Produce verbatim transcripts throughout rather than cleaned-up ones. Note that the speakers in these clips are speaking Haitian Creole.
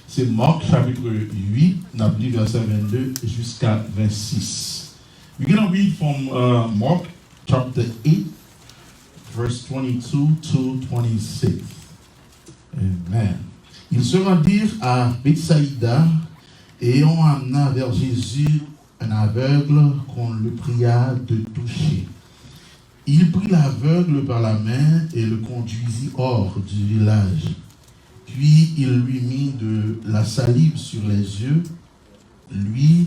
Se Mark chapit uit, n ap li vèsè vennde jiska vennsis. We're gonna read from uh, Mark chapter eight, verse twenty-two to twenty-six. Amen. Ils se rendirent à Bethsaïda et on amena vers Jésus un aveugle qu'on le pria de toucher. Il prit l'aveugle par la main et le conduisit hors du village. Puis il lui mit de la salive sur les yeux, lui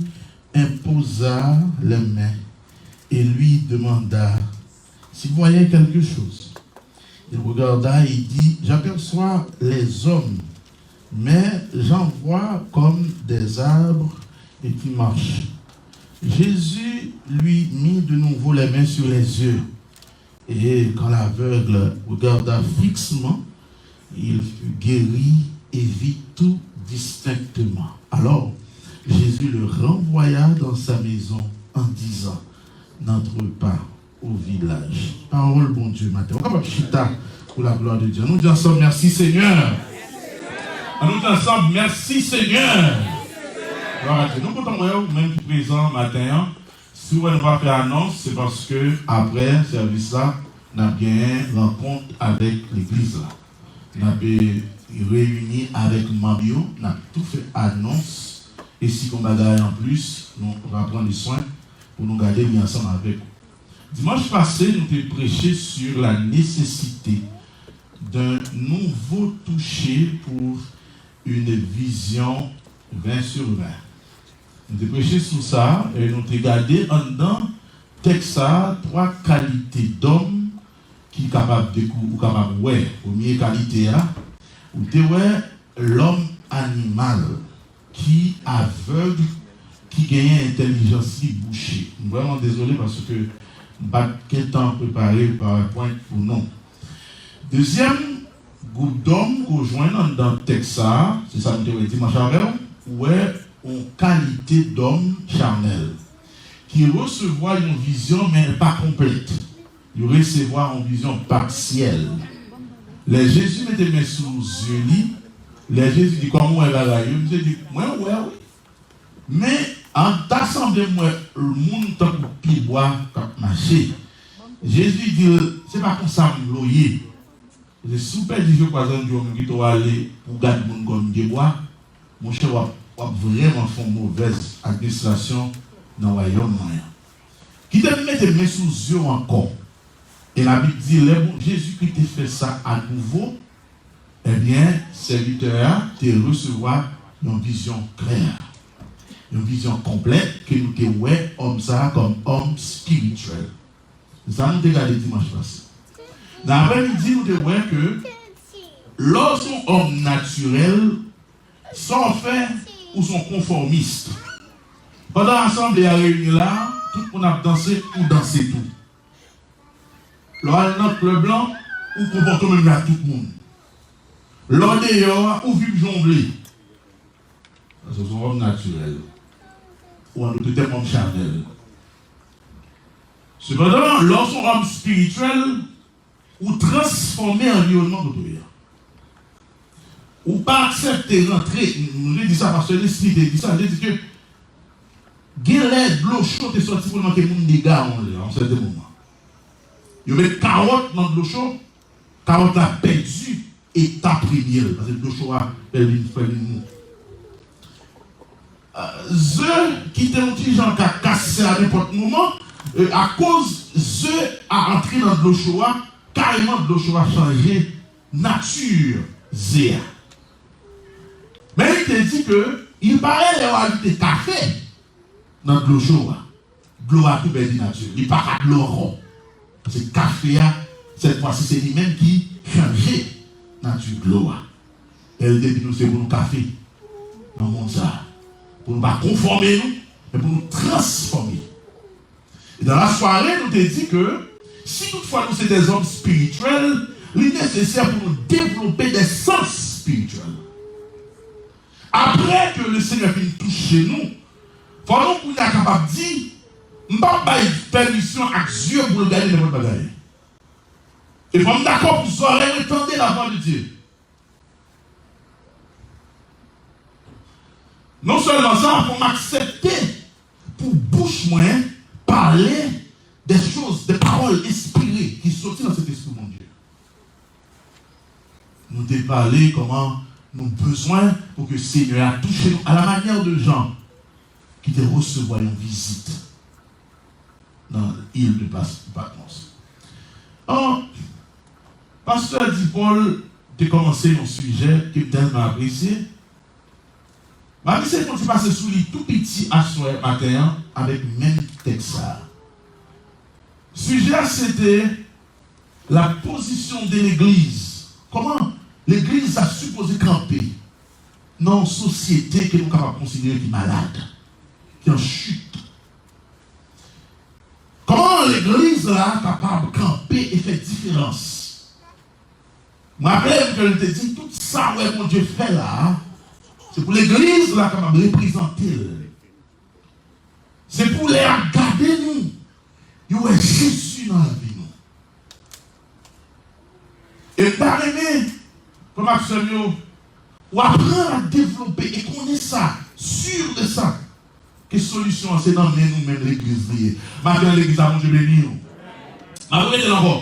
imposa les mains et lui demanda s'il voyait quelque chose. Il regarda et dit, j'aperçois les hommes, mais j'en vois comme des arbres et qui marchent. Jésus lui mit de nouveau les mains sur les yeux. Et quand l'aveugle regarda fixement, il fut guéri et vit tout distinctement. Alors, Jésus le renvoya dans sa maison en disant, n'entre pas au village. Pawòl Bondye maten. Ou kapab chita pou la gloire de Dieu. Nou di ansanm, mèsi Senyè. An nou di ansanm, mèsi Senyè. Glwa a Dye. Nou kontan wè ou menm ki prezan maten an. Si w wè nou pa fè anons, se paske apre sèvis la, n ap genyen rankont avèk legliz la. N ap, eh, reyini avèk manm yo, n ap tou fè anons. E si gen bagay anplis, nou va pran le swen pou nou gade li ansanm avèk ou. Dimanch pase, nou te preche sur la nécessité d'un nouveau toucher pour une vision vingt sur vingt. Nou te preche sou sa, e nou te gade anndan tèks sa a, twa kalite dòm ki kapab dekou-, ou kapab wè. Premye kalite a, ou te wè lòm animal ki avèg, ki genyen entèlijans li bouche. M vrèman dezole paske m pa t gen tan prepare PowerPoint pou nou. Dezyèm gwoup dòm ke w jwenn anndan tèks sa a, se sa nou te wè dimanch avè w, ou wè yon kalite dòm chanèl ki resevwa yon vizyon, men pa konplèt. Yo resevwa yon vizyon pasyèl. Lè Jezi mete men sou zye li, lè Jezi di, kòman w wè bagay yo? Misye di, mwen wè, wi. Men, an ta sanble m wè moun tankou pyebwa k ap mache. Jezi di l, se pa konsa m vle w ye. Paske si w pèdi je kwa zangi w menm kite w ale pou w gad moun kòm pyebwa, monchè, w ap, w ap vrèman fè yon movèz administrasyon nan wayòm mwen an. Kite m mete men sou zye w ankò. E Labib di, lè bon Jezikri te fè sa anouvo, ebyen, sèvitè a te resevwa yon vizyon klè, yon vizyon konplèt ke nou te wè òm sa a kòm òm espirityèl. Se sa nou te gade dimanch pase. Nan aprèmidi, nou te wè ke lè w se yon òm natirèl, sa w fè, ou se yon konfòmis. Pandan asanble a reyini la, tout moun ap danse, ou danse tou. Lè w al nan klèb lan, ou konpòte w menm jan ak tout moun. Lè w deyò a, ou viv jan w vle. Paske w se yon òm natirèl. Ou an dòt tèm, òm chanèl. Sepandan, lè w se yon òm espirityèl, ou transfòme anviwònman kote w ye a. Ou pa aksepte rantre, m te di sa, pastè Leslie te di sa, li te di ke gen lè dlo cho te sòti pou l manke moun dega yon lè, yon sèten moman. Yo met kawòt nan dlo cho, kawòt la pèdi eta premye l, paske dlo cho a fè l vin, fè l vin mou. Ze ki te yon ti jan ka kase a nenpòt moman, e, akoz ze a antre nan dlo cho a, kareman dlo cho a chanje nati ze a. Men li te di ke il paraît lè yo ajoute kafe nan dlo cho a, dlo a tou pèdi nati. Li pa ka dlo ankò. Paske kafe a, sèt fwa si se li menm ki chanje nati dlo a. E li te di nou se pou nou kafe nan mond sa a. Pou nou pa konfòme nou, men pou nou transfòme. E dans la soirée, nou te di ke si toutfwa nou se des hommes spirituels, li nesesè pou nou devlope des sens spirityèl. Apre ke le Senyè fin touche nou, fò nou kounye a kapab di, m p ap bay pèmisyon ak zye pou l gade nenpòt bagay. E fò m dakò pou zòrèy mwen tande lavwa de Dye. Non sèlman sa, fò m aksepte pou bouch mwen pale de choz, de pawòl enspire ki soti nan Sentespri Bondye. Nou te pale kòman nou bezwen pou ke Senyè a touche nou alamanyè de Jan ki te resevwa yon vizit nan il de Pas- Patmos. An, pastè Dipòl te kòmanse yon sijè ke m tèlman apresye. M ap eseye fè yon ti pase sou li tou piti aswè maten an avèk menm tèks sa a. Sijè a se te la position de legliz. Kòman legliz la sipoze kanpe nan yon sosyete ke nou kapab konsidere ki malad, ki an chit? Kòman legliz la kapab kanpe e fè diferans? M raple m ke l te di tout sa w wè Bondye fè la a, se pou legliz la kapab reprezante l. Se pou lè y ap gade nou, yo wè Jezi nan lavi nou. E m ta renmen, frè m ak sè m yo, w aprann a devlope e konnen sa, si de sa, ke solisyon an se nan men nou menm legliz li ye. Maten an, legliz la, Bondye beni w. M ap repete l ankò.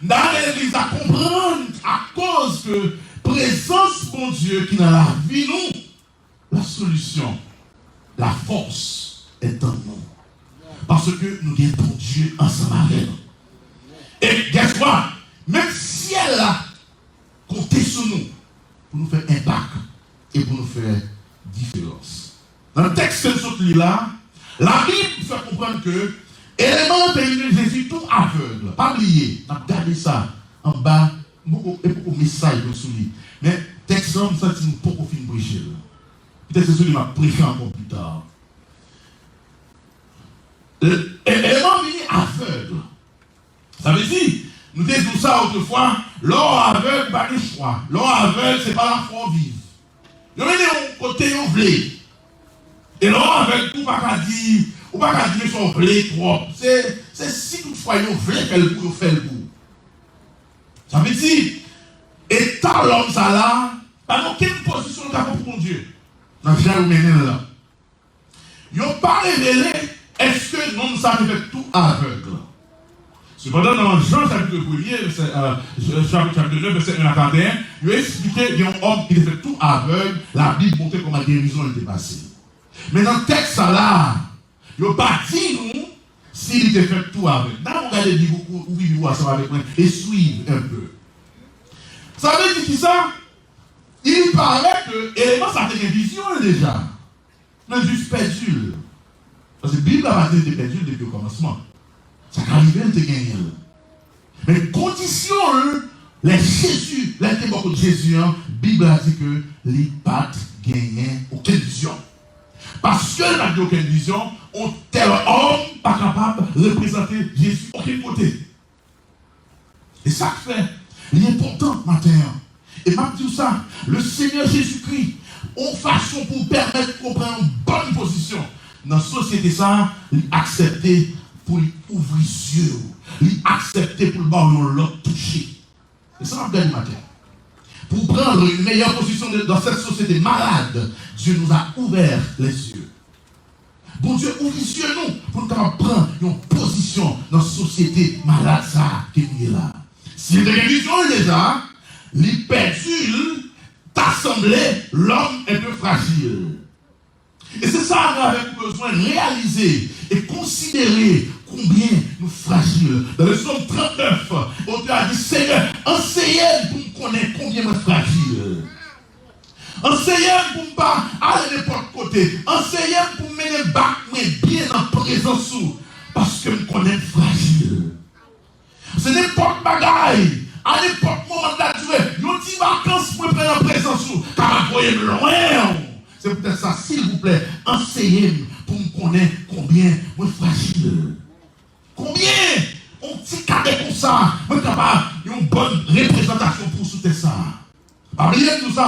M ta renmen legliz la konprann akoz ke prezans Bondye ki nan lavi nou, la solution, la force est en nous. Paske nou gen Bondye ansanm avè nou. E guess what? Menm syèl la konte sou nou pou nou fè enpak e pou nou fè diferans. Nan tèks ke n sot li la, Labib fè konprann ke eleman an te rende Jezi tou avèg. Pa bliye, n ap gade sa anba, m poko, e poko mesaj mwen sou li. Men tèks lan, m santi m poko fin preche l. Petèt se sou li m ap preche ankò pita. E, e, eleman vini avèg. Sa vle di, nou te di w sa otrefwa, lè w avèg, pa gen chwa. Lè w avèg, se pa lafwa w viv. Yo mennen w kote yo vle. E lè w avèg tou, ou pa ka di, ou pa ka di mesye w vle twòp. Se, se si toutfwa yo vle fè l pou yo fè l pou ou. Sa vle di, eta lòm sa la, pa gen okenn pozisyon l ka pran pou Bondye nan jan yo mennen l lan. Yo pa revele èske nonm sa te fèt tou avèg. Sepandan, nan Jan chapit premye, vèsè, euh, chapit, chapit nèf, vèsè en a katrèven, yo eksplike gen yon òm ki te fèt tou avèg, Labib montre kòman gerizon li te pase. Men nan tèks sa la, yo pa di nou si li te fèt tou avèg. N a gade Bib ou, ou, ouvri Bib ou ansanm avèk mwen e swiv enpe. Sa vle di kisa? Il paraît ke eleman sa te gen vizyon l deja. Men jis pèdi l. Paske Bib la pa di l te pèdi l depi okòmansman. Sa ka rive l te genyen l. Men kondisyon l, lè Jezi, lè l te bò kot Jezi an, Bib la di ke li pa t genyen okenn vizyon. Paske l pa t gen okenn vizyon, yon tèl òm pa kapab reprezante Jezi okenn kote. E sa k fè li enpòtan maten an. E m ap di w sa, le Senyè Jezikri, yon fason pou w pèmèt ou pran yon bòn pozisyon nan sosyete sa a, li aksepte pou li ouvri zye w. Li aksepte pou l ba w yon lòt touche. E sa m ap gade maten an. Pour prendre une meilleure position de- dans cette société malade, Dieu nous a ouvert les yeux. Bondye ouvri zye nou pou nou kapab pran yon pozisyon nan sosyete malad sa a ke nou ye la. Si l te gen vizyon l deja, li pèdi l, ta sanble lòm enpe frajil. E se sa atravè nou bezwen reyalize e konsidere konbyen nou frajil. Nan Sòm trannèf, otè a di, Senyè, anseye m pou m konnen konbyen mwen frajil. Anseye m pou m pa ale nenpòt kote. Anseye m pou m mennen bak mwen byen nan prezans ou, paske m konnen m frajil. Se nenpòt bagay, a nenpòt moman de la durée, yon ti vakans mwen pran nan prezans ou, kapab voye m lwen w. Se poutèt sa, silvouplè, anseye m pou m konnen konbyen mwen frajil. Konbyen yon ti kade konsa, mwen kapab yon bòn reprezantasyon pou w sou tè sa a. Pa bliye m di w sa,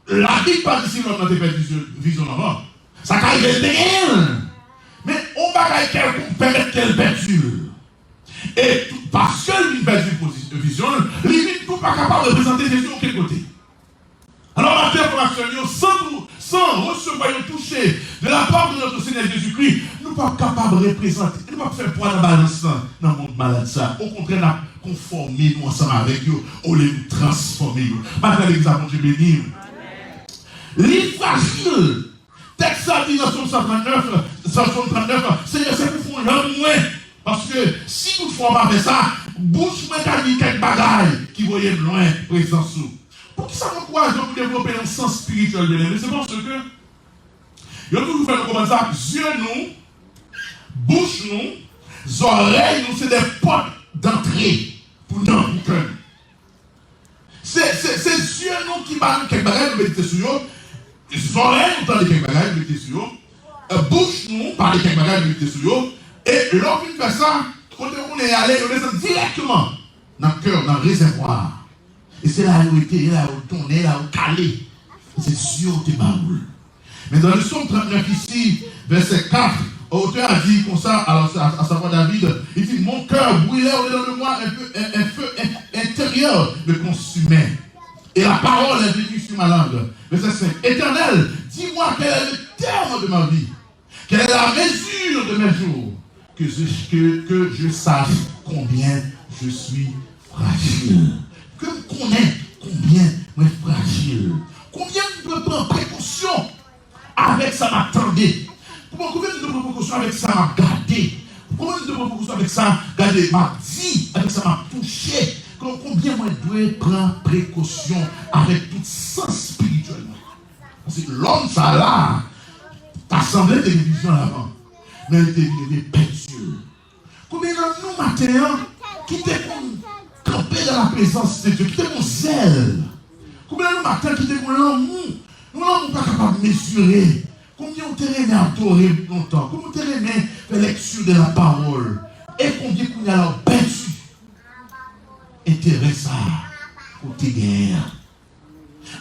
Labib pa di si lòm nan te pèdi vizyon, vizyon l anvan. Sa ka rive l te genyen l. Men yon bagay kèlkonk pèmèt ke l pèdi l. E tou, paske l vin pèdi pozi- vizyon l, li vin tou pa kapab reprezante Jezi okenn kote. Alò, maten an, frè m ak sè m yo, san tou, san resevwa yon touch de la part de notre Seigneur Jésus-Christ, nou p ap kapab reprezante, nou p ap fè pwa nan balans lan, nan mond malad sa. Okontrè, n ap konfòme nou ansanm avèk yo, olye nou transfòme yo. Maten, legliz la, Bondye beni w. Li frajil. Tèks la di nan Sòm san trannèf, Sòm trannèf, Senyè, se pou fè yon jan pou mwen. Paske si toutfwa w pa fè sa, bouch mwen ka di kèk bagay ki voye m lwen prezans ou. Poukisa m ankouraje w pou devlope yon sans espirityèl, byeneme? Se paske yo toujou fè nou konprann sa, zye nou, bouch nou, zòrèy nou, se de pòt dantre pou nanm, pou kè nou. Se, se, se zye nou ki ba nou kèk bagay, nou medite sou yo. Zòrèy nou tande kèk bagay, nou medite sou yo. E, bouch nou pale kèk bagay, nou medite sou yo. E lè w fin fè sa, kote w konnen y ale, yo desann dirèkteman nan kè w, nan rezèvwa a. E se la yo rete, e la yo tonnen, e la yo kale. Se zye w te ba ou l. Men nan le Sòm trannèf isi, vèsè kat, otè a di konsa, alò, a, a savwa David, li di, mon cœur brûlait au-dedans de moi, un feu, un, un feu in-, intérieur me consumait. Et la parole est venue sur ma langue. Vèsè senk, Éternel, dis-moi quel est le terme de ma vie. Quelle est la mesure de mes jours? Que je, que, que je sache combien je suis fragile. Ke m konnen konbyen mwen frajil. Konbyen m dwe pran prekosyon avèk sa m ap tande. Konbyen, konbyen m dwe pran prekosyon avèk sa m ap gade. Konbyen m dwe pran prekosyon avèk sa, gade, m ap di, avèk sa m ap touche. Kon-, konbyen mwen dwe pran prekosyon avèk tout sans espirityèl mwen. Paske lòm sa la, ta sanble te gen vizyon l avan, men li te vin rive pèdi l. Konbyen nan nou maten an ki te konn kanpe dans la présence de Dieu, ki te konn zèl? Konbyen nan nou maten an ki te konn lanmou? Yon lanmou pa kapab mezire. Konbyen ou te renmen adore lontan? Konbyen ou te renmen fè lecture de la parole? E konbyen kounye a la ou pèdi enterè sa ou te genyen an?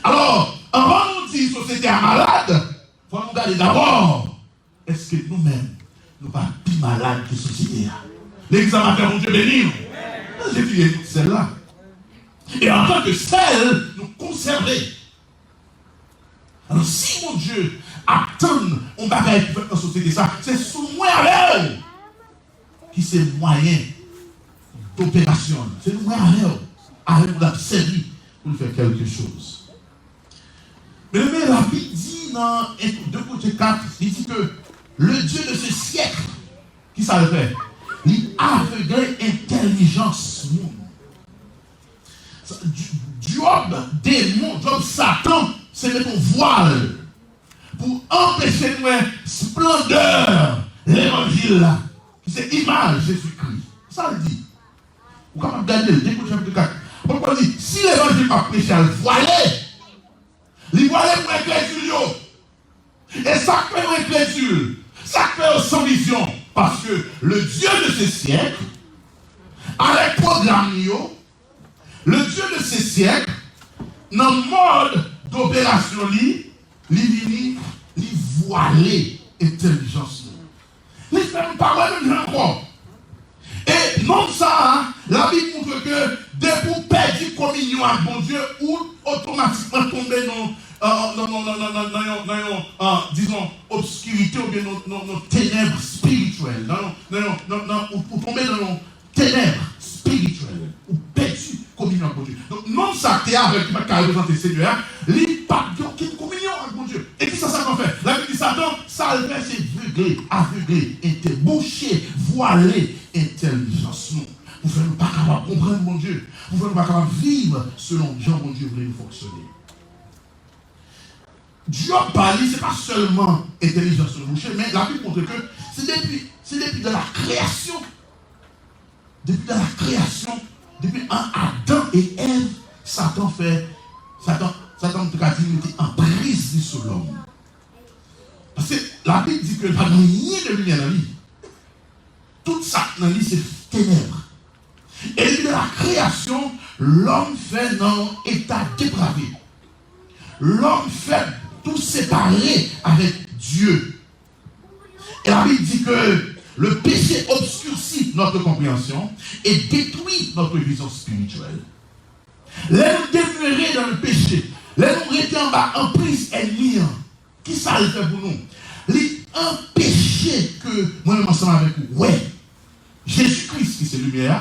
Alò, anvan nou di sosyete a malad, fò nou gade dabò, èske nou menm, nou pa pi malad ke sosyete a? Legliz la maten, Bondye beni nou. Jezi ye tout sèl la. E antanke sèl, nou konsève. Alò, si Bondye ap tann yon bagay pou fèt nan sosyete sa, se sou mwen avè w ki se mwayen doperasyon l. Se nou mwen avè w, avè w l ap sèvi pou l fè kèlke choz. Byeneme, Labib di nan de Korentyen kat, li di ke le Dieu de ce siècle, ki sa l fè? Li avegle entèlijans moun. Sa, dj-, djòb demon, djòb Satan, se met yon vwal pou anpeche n wè splandè levanjil la, ki se imaj Jezikri. Sa l di? Ou kapab gade l, de Korentyen chapit kat. Apot Pòl di, si levanjil pa preche a, l vwale. Li vwale pou enkredil yo. E sa k fè yo enkredil, sa k fè yo san vizyon, paske le Dieu de ce siècle, avèk pwogram li yo, le Dieu de ce siècle, nan mòd doperasyon li, li vini, li vwale entèlijans nou. Li fè nou pa wè menm jan ankò. E nonm sa a, Labib montre ke depi w pèdi kominyon ak Bondye, ou otomatikman tonbe nan, euh, nan, nan yon, nan yon, euh, dizon, obskirite oubyen nan, nan, nan tenèb espirityèl, nan yon, nan yon, nan, nan, ou, ou tonbe nan yon tenèb espirityèl. Ou pèdi kominyon ak Bondye. Donk, nonm sa k te avèg, ki pa t ka reprezante Senyè a, li pa t gen okenn kominyon ak Bondye. E kisa Satan fè? Labib di Satan, sa l fè, se vegle, avegle, entè-, bouche, vwale entèlijans nou. Pou fè nou pa kapab konprann Bondye. Pou fè nou pa kapab viv selon jan Bondye vle nou fonksyone. Djòb pa li, se pa sèlman entèlijans nou bouche, men Labib montre ke se depi, se depi de la kreyasyon, depi de la kreyasyon, depi an Adan e Èv, Satan fè, Satan, Satan, nou te ka di, mete anpriz li sou lòm. Paske Labib di ke pa gen anyen de limyè nan li. Tout sa k nan li se tenèb. E depi de la kreyasyon, lòm fè nan yon eta deprave. Lòm fèt tou separe avèk Dye. E Labib di ke le péché obscurcit notre compréhension et détruit notre vision spirituelle. Lè nou demere nan le péché, lè nou rete anba anpriz ènmi an, Kisa l fè pou nou? Li anpeche ke mwen menm ansanm avèk ou wè Jezi Kris ki se limyè a,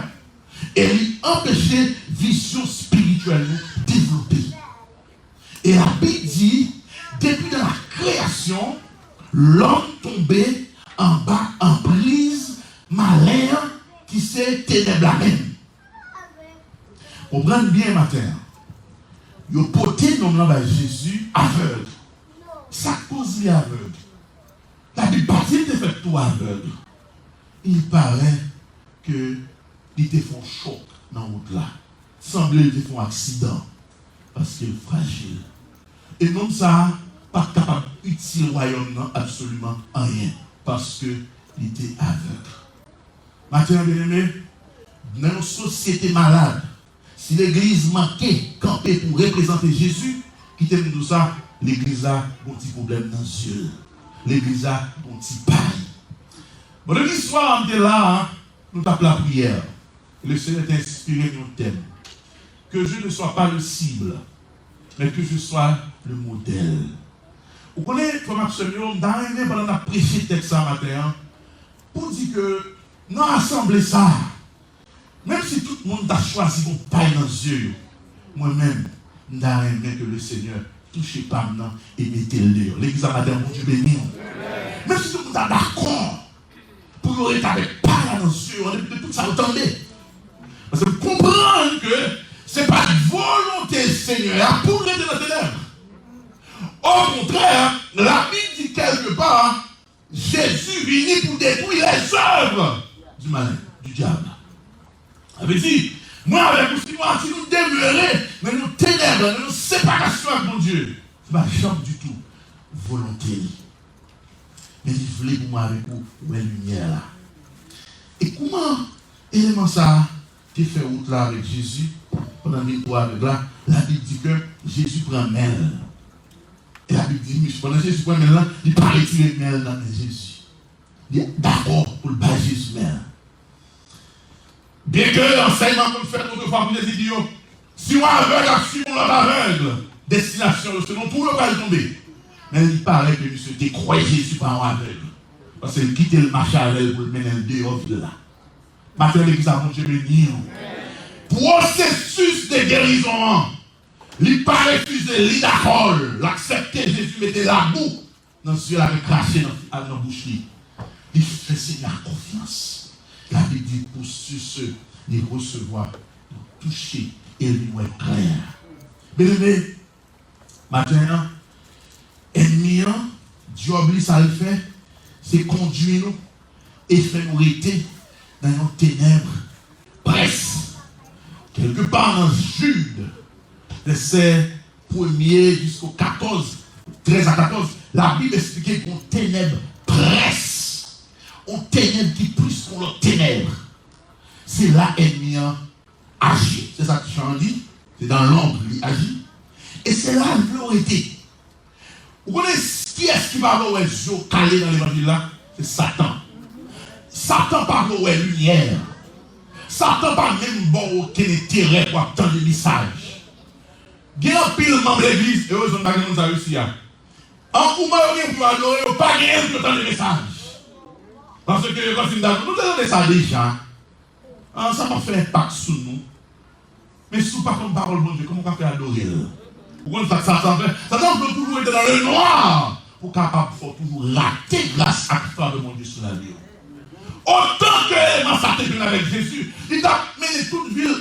e li anpeche vizyon espirityèl nou devlope. E Labib di, depi nan la kreyasyon, lòm tonbe anba anpriz malen an ki se tenèb la menm. Konprann byen maten an. Yo pote nonm lan bay Jezi avèg. Sa k koz li avèg? Labib pa di l te fèt tou avèg. Il paraît ke li te fè yon chòk nan wout la. Sanble li te fè yon aksidan. Paske l frajil. E nonm sa a pa t kapab itil wayòm nan absoliman anyen. Paske li te avèg. Maten an, byeneme, nan yon sosyete malad, si legliz manke kanpe pou reprezante Jezi, kite m di w sa, legliz la gon ti pwoblèm nan zye l. Legliz la gon ti pay. Bon, depi swa a m te la a, nou t ap lapriyè. E le Senyè te enspire m yon tèm. Que je ne sois pas le cible, mais que je sois le modèle. Ou konnen, frè m ak sè m yo, m ta renmen pandan n ap preche tèks sa maten an, pou di ke nan asanble sa a, menm si tout moun ta chwazi gon pay nan zye yo, mwen menm, m ta renmen ke le Senyè touche pa m nan e mete l deyò. Legliz la maten an, Bondye beni w. Menm si tout moun ta dakò pou yo ret avèk pay la nan zye yo, an depi de tout sa yo tande. Paske m konprann ke se pa t volonte Senyè a pou n rete nan tenèb. Okontrè, Labib di kèlkepa, Jezi vini pou detwi les œuvres du malin, du diable. Sa vle di, mwen avèk ou, si nou, si nou demere nan yon tenèb, nan yon separasyon ak Bondye, se pa janm ditou volonte li. Men li vle pou mwen avèk ou wè limyè la. E kouman eleman sa a te fè wout la avèk Jezi pandan l vin pou avèg la? Labib di ke Jezi pran men l. E Labib di, misye, pandan Jezi pran men l lan, li pa retire men l nan men Jezi. Li dakò pou l bay Jezi men l. Byenke ansèyman konn fèt otrefwa pou Jezi di yo, si yon avèg ap swiv yon lòt avèg, destinasyon yo se nan twou yo pral tonbe. Men li parèt ke misye te kwè Jezi pa yon avèg, paske l kite l mache avè l pou l mennen l deyò vil la. Maten, legliz la, Bondye beni w. Pwosesis de gerizon an, li pa refize, li dakò, l aksepte Jezi mete labou nan zye l avèk krache nan, nan bouch li. Li fè Senyè a konfyans. Labib di, pour ceux, ceux li resevwa, li touche e li wè klè. Byeneme, maten an, ènmi an, djòb li, sa l fè, se kondui nou e fè nou rete nan yon tenèb près. Kèlkepa nan Jid, vèsè premye jisko katòz, trèz a katòz, Labib esplike gen yon tenèb près, yon tenèb ki plis ke yon lòt tenèb. Se la ènmi an aji, se sa Jan di, se dans l'ombre li aji. E se la l vle w rete. Ou konnen kiyès ki pa vle w wè zye w kale nan levanjil la? Se Satan. Satan pa vle w wè limyè. Satan pa menm ba w okenn enterè pou ap tande mesaj. Gen anpil manm legliz, erezman pa gen moun sa yo isi a. An kouman yo gen pou yo adore, yo pa genyen pou yo tande mesaj. Paske yo konn fin dal, nou te tande sa deja. Ah, sa p ap fè enpak sou nou. Men si w pa konn pawòl Bondye, kòman w ka fè adore l? Ou konn sa k Satan fè? Satan vle w toujou rete nan le noir pou kapab fè w toujou rate gras ak favè Bondye sou lavi w. Otan ke eleman sa te jwenn avèk Jezi, li t ap mennen tout vi l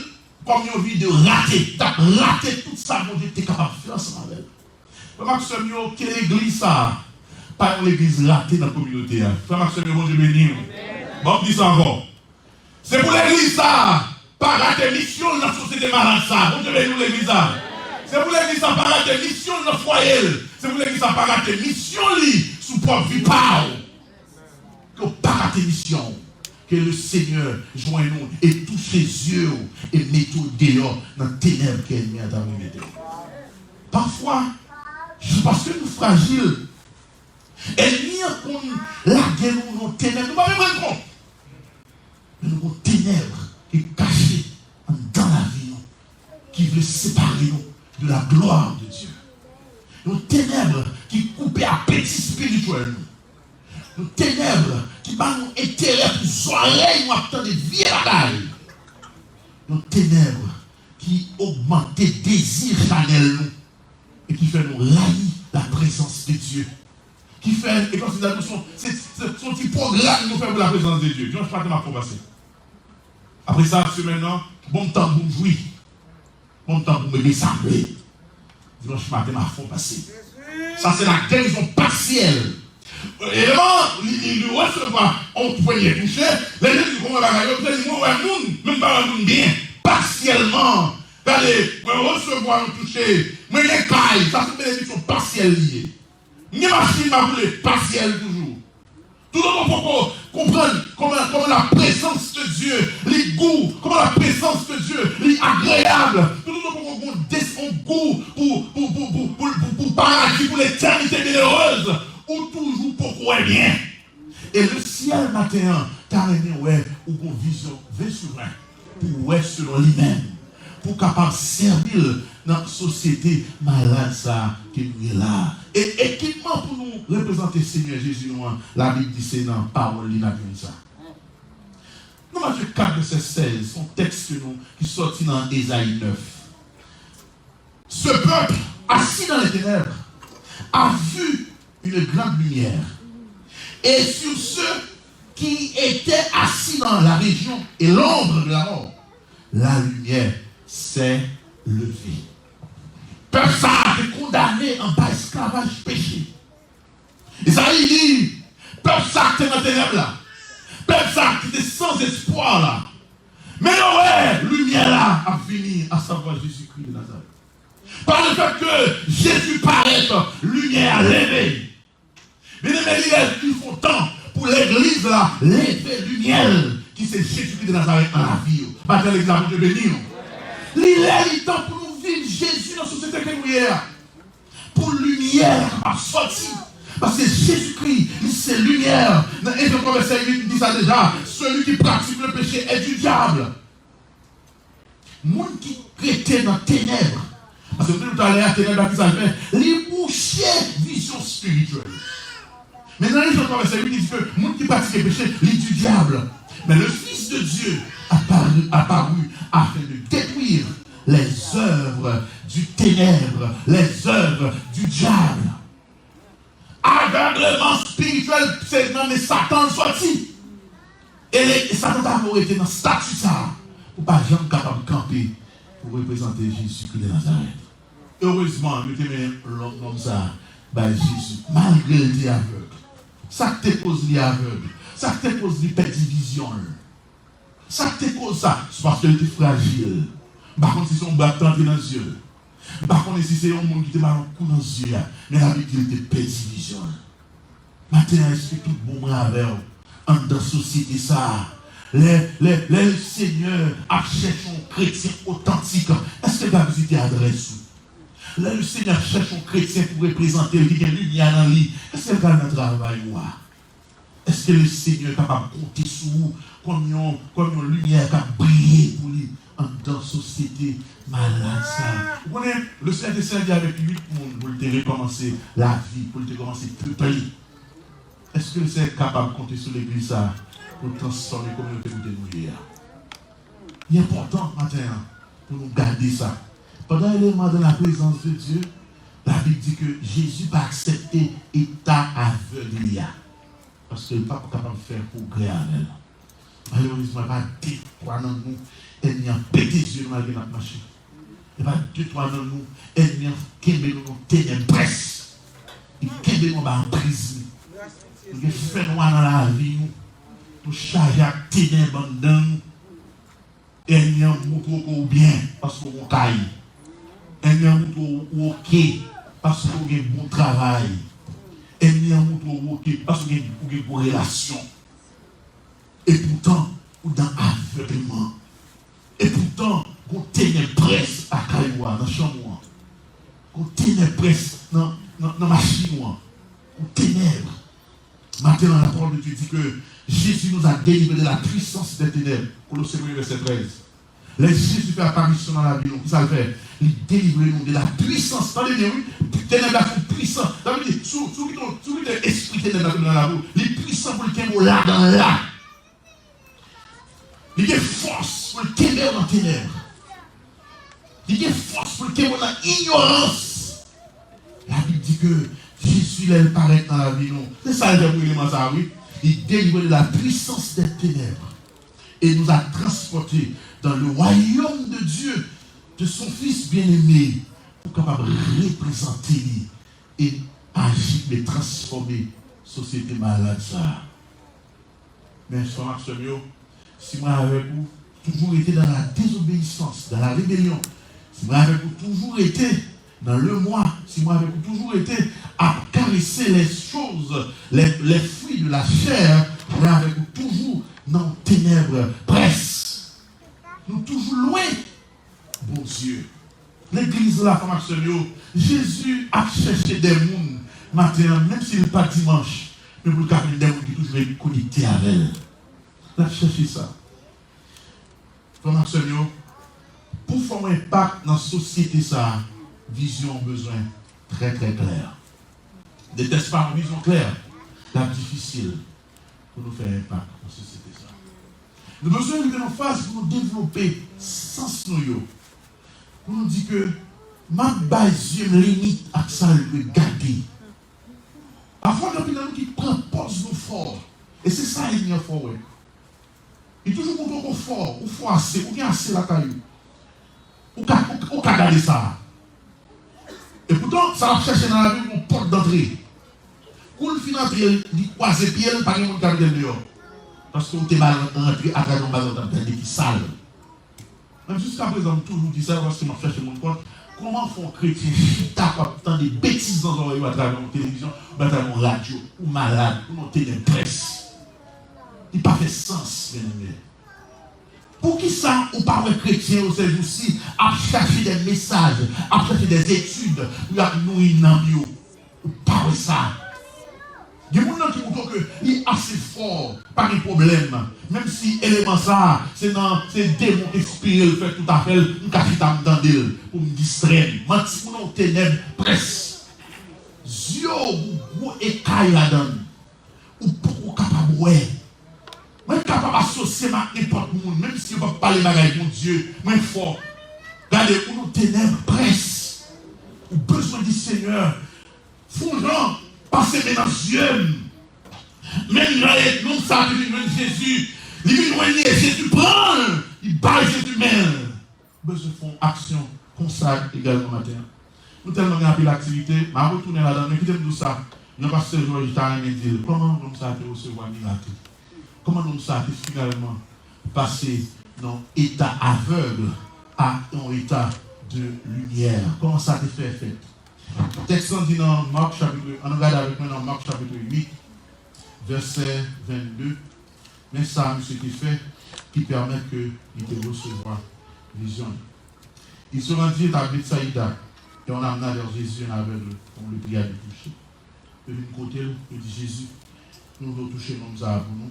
kòm yon vi de rate. Li t ap rate tout sa Bondye te kapab fè ansanm avè l. Frè m ak sè m yo, ke legliz sa a pa yon legliz rate nan kominote a. Frè m ak sè m yo, Bondye beni w. Ban m di sa ankò. Se pou legliz sa a pa rate misyon l nan sosyete malad sa a. Bondye beni w, legliz sa a. Se pou legliz sa a pa rate misyon l nan fwaye l. Se pou legliz sa a pa rate misyon li sou pwòp vi pa w. Ke w pa rate misyon w. Ke le Senyè jwenn ou e touche zye w e mete w deyò nan tenèb ke ènmi an ta vle mete w. Pafwa, jis paske nou frajil, ènmi an konn lage nou nan tenèb, nou pa menm rann kont. Men nou gon tenèb ki kache anndan lavi nou, ki vle separe nou de la gloire de Dieu. Yon tenèb ki koupe apeti espirityèl nou. Yon tenèb ki ba nou enterè pou zòrèy nou ap tande vye bagay. Yon tenèb ki ogmante dezi chanèl nou e ki fè nou rayi la prezans de Dye. Ki fè, e konsidere nou se, se, se, se yon ti pwogram nou fè pou la prezans de Dye. Dimanch maten, m ap fè w pase. Apre sa, semèn nan, bon m tann pou m jwi. Bon m tann pou m rete sanble. Dimanch maten, m ap fè w pase. Sa se la gerizon pasyèl. Eleman, li, li, li resevwa yon premye touche. Lè Jezi konn bagay yo, li di, mwen wè moun, men m pa wè moun byen. Pasyèlman. Gade, mwen resevwa yon touche. Mwen gen kay. Sa se benediksyon pasyèl li ye. M gen machin m ap woule pasyèl toujou. Toutotan w poko konprann kòman, kòman la prezans de Dye li gou, kòman la prezans de Dye li agreyab, toutotan w poko gon des, yon gou pou, pou, pou, pou, pou, pou, pou paradi, pou letènite byenerez, ou toujou poko wè byen. E lesyèl maten an ta renmen wè ou gon vizyon ven sou ven pou w wè selon li menm, pou w kapab sèvi l nan sosyete malad sa a ke nou ye la a. E ekipman pou nou reprezante Senyè Jezi nou an, Labib di se nan pawòl li n ap jwenn sa. Nan Matye kat, vèsè sèz, se yon tèks ke nou, ki sòti nan Ezayi nèf. Ce peuple assis dans les ténèbres a vu une grande lumière. Et sur ceux qui étaient assis dans la région et l'ombre de la mort, la lumière s'est levée. Pèp sa a te kondane anba esklavaj peche. Ezayi di, pèp sa a te nan tenèb la, pèp sa a ki te san espwa la, men yo wè limyè la ap vini, asavwa Jezikri de Nazarèt. Par le fait que Jésus paraît, limyè a leve. Byeneme, li lè, li fon tan pou legliz la leve limyè l, ki se Jezikri de Nazarèt nan lavi yo. Batay legliz la, Bondye beni yo. Li lè, li tan pou nou viv Jezi nan sosyete ke nou ye a. Pou limyè a kapab sòti. Paske Jezikri, li se limyè. Nan Efè twa vèsè uit, m di sa deja, celui qui pratique le péché est du diable. Moun ki rete nan tenèb. Paske m te di w talè a, tenèb la, ki sa l fè? Li bouche vizyon espirityèl. Men nan Efè twa vèsè uit, li di ke moun ki pratike peche, li du diable. Mais le Fils de Dieu apparut, apparut afin de détruire les œuvres du ténèbre, les œuvres du diable. Avègleman espirityèl, se nan men Satan l sòti. E le, e Satan ta vle w rete nan estati sa a, pou w pa janm kapab kanpe pou reprezante Jezikri de Nazarèt. Erezman, yo te mennen lòt nonm sa a bay Jezi, malgre l te avèg. Sa k te koz li avèg? Sa k te koz li pèdi vizyon l? Sa k te koz sa? Se paske l te frajil. M pa konn si se yon bra k te antre nan zye l. M pa konnen si se yon moun ki te ba l yon kou nan zye a. Men Labib di l te pèdi vizyon l. Maten an, èske tout bon mwen avè w anndan sosyete sa a? Lè, lè, lè Lesenyè ap chèche yon kretyen otantik, èske l ka vizite adrès ou? Lè Lesenyè ap chèche yon kretyen pou reprezante l, ki gen limyè nan li, èske l ka al nan travay ou a? Èske Lesenyè kapab konte sou ou kòm yon, kòm yon limyè k ap briye pou li anndan sosyete malad sa a? Ou konnen, Lesenyè te sèvi avèk uit moun pou l te rekòmanse lavi, pou l te kòmanse peple. Èske Lesenyè kapab konte sou legliz sa a pou l transfòme kominote kote nou ye a? Li enpòtan maten an pou nou gade sa. Pandan eleman de la prezans de Dye, Labib di ke Jezi pa aksepte eta avèg li a, paske l p ap kapab fè pwogrè avè l. Malerezman, e pa de twa nan nou, ènmi an pete zye nou malgre n ap mache. E pa de twa nan nou, ènmi an kenbe nou nan tenèb près. Li kenbe nou anba anpriz li. Nou gen fènwa nan lavi nou. Nou chaje ak tenèb anndan nou. Ènmi an montre w ke w byen paske w gon kay. Ènmi an montre w ou oke paske w gen bon travay. Ènmi an montre w ou oke paske w gen, ou gen bon relasyon. Epoutan, ou nan avègleman. Epoutan, gon tenèb près lakay ou a, nan chanm ou an. Gon tenèb près nan, nan, nan machin ou an. Gon tenèb. Maten an, la parole de Dieu dit que Jésus nous a délivrés de la puissance des ténèbres. Kolose premye vèsè trèz. Lè Jezi fè aparisyon nan lavi nou, kisa l fè? Li delivre nou de la puissance. Tande byen, wi. Tenèb la se yon pwisan. Sa vle di, si w, si w kite, si w kite espri tenèb la tonbe nan lavi w, li pwisan pou l kenbe w ladan l la. Li gen fòs pou l kenbe w nan tenèb. Li gen fòs pou l kenbe w nan inyorans. Labib di ke Jezi, lè l parèt nan lavi nou, se sa l fè pou eleman sa a, wi. Li delivre de la puissance des ténèbres et nous a transportés dans le royaume de Dieu, de son Fils bien-aimé, pou kapab reprezante li e aji, e transfòme sosyete malad sa a. Men, frè m ak sè m yo, si mwen avèk ou toujou rete dans la désobéissance, dans la rébellion, si mwen avèk ou toujou rete dans le moi, si mwen avèk ou toujou rete ap karese les choses, les, les fruits de la chair, mwen avèk ou toujou nan tenèb près. Nou toujou lwen Bondye. Legliz la, frè m ak sè m yo, Jezi ap chèche de moun maten an, menm si l pa dimanch, men pou l ka jwenn de moun ki toujou rete konekte avè l. L ap chèche sa. Frè m ak sè m yo, pou fè yon enpak nan sosyete sa a, vizyon w bezwen trè, trè klè. Detèks pa yon vizyon klè, l ap difisil pou nou fè enpak nan sosyete sa a. Nou bezwen rive nan faz pou nou devlope sans nou yo. Pou nou di ke m ap bay zye m limit ak sa l dwe gade. Pafwa, gen anpil nan nou ki pran pòz nou fò. E se sa ènmi an fè w wè. Li toujou montre w ke w fò, ou fò ase, ou gen ase lakay ou. Ou ka, ou, ou ka gade sa. Epoutan, sa l ap chèche nan lavi w, yon pòt dantre. Kou l fin antre, li kwaze pye l, pa gen moun k ap mete l deyò. Paske w te mal rantre atravè yon bagay w t ap gade ki sal. Men jiskaprezan, m toujou di sa, paske m ap chèche moun kont. Kòman fè yon kretyen chita k ap tande betiz nan zòrèy ou atravè yon televizyon, oubyen atravè yon radyo, ou malad, ou nan tenèb près? Li pa fè sans, byeneme. Poukisa ou pa wè kretyen yo sèjousi ap chache de mesaj, ap chache de etid pou y ap nouri nanm yo? Ou pa wè sa? Gen moun nan ki montre w ke li ase fò, pa gen pwoblèm. Menm si eleman sa a, se nan, se demon k enspire l fè tout afè l, m ka chita m tande l pou m distrè m. Manti pou nan yon tenèb près. Zye w gwo ekay ladan l. Ou poko kapab wè. Mwen kapab asosye m ak nenpòt moun, menm si yo p ap pale bagay Bondye, mwen fò. Gade, ou nan tenèb près. Ou bezwen di, Senyè, fè yon jan, pase men nan zye m. Menm jan e nonm sa a te vin jwenn Jezi, li vin jwenn li e Jezi pran l, li bay Jezi men l. Bezwen fè yon aksyon konsa egalman maten an. Nou tèlman gen anpil aktivite, m ap retounen ladan l, men kite m di w sa, jan pastè Jòj ta renmen di l, kòman nonm sa a te resevwa mirak li? Kòman nonm sa a te finalman pase nan eta avèg a yon eta de limyè? Kòman sa te fè fèt? Tèks lan di nan Mak chapit, ann gade avèk mwen nan Mak chapit uit, vèsè vennde. Men sa misye te fè ki pèmèt ke li te resevwa vizyon li. Ils se rendirent à Bethsaïda, et on amena vers Jésus un aveugle, on le pria de toucher. Yo vin kote l, yo di, Jezi, nou vle w touche nonm sa a pou nou,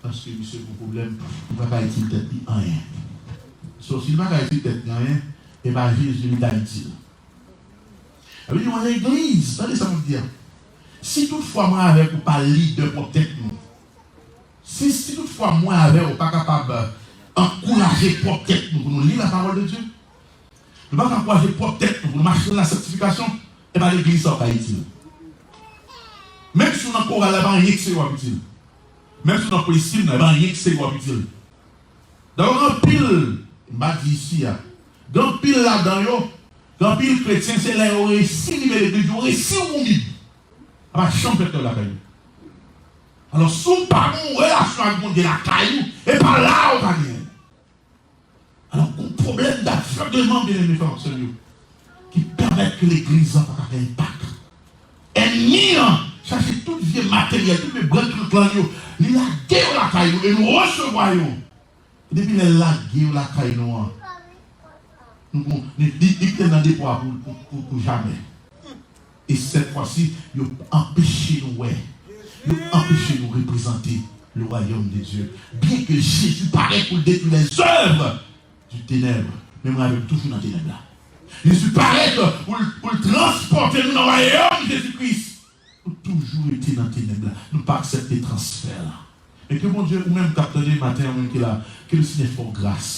paske misye gon pwoblèm, nou pa ka itil tèt li anyen. So, si l pa ka itil tèt li anyen, e pa Jezi li ka itil. Sa vle di, yon legliz, tande sa m ap di a. Si toutfwa mwen avèk ou pa lidè pwòp tèt nou, si, si toutfwa mwen avè w pa kapab ankouraje pwòp tèt nou pou nou li lapawòl de Dye, nou pa ka ankouraje pwòp tèt nou pou nou mache nan lasantifikasyon, e pa legliz sa w ka itil. Menm si w nan koral la, e pa anyen ki serye w ap itil. Menm si w nan kwè estim nan, e pa anyen ki serye w ap itil. Dayè, gen anpil, m pa di isi a, gen anpil ladan yo, gen anpil kretyen, se lè yo resi rive legliz, yo resi woumid. Sa pa janm fèt lakay yo. Alò, si w pa gen yon relasyon ak Bondye lakay ou, e pa la ou ka genyen. Alò, gon pwoblèm davègleman, byeneme frè m ak sè m yo, ki pèmèt ke legliz la pa ka fè enpak. Ènmi an chache tout vye materyèl, tout vye brèk lanklan yo, li lage yo lakay nou e nou resevwa yo. E depi lè l lage yo lakay nou an, nou gon, li, li, li kite nan depo a pou, pou, pou, pou jamè. E sèt fwa si, yo anpeche nou wè. Yo anpeche nou reprezante le royaume de Dieu. Byen ke Jezi parèt pou l detwi les œuvres du ténèbres, men mwen avè w toujou nan tenèb la. Jezi parèt pou l, pou l transpòte nou nan wayòm Jezi Kris. Nou toujou rete nan tenèb la. Nou pa aksepte transfè la. Men ke Bondye, ou menm k ap tande maten an, ou menm ki la, ke Lesenyè fè w gras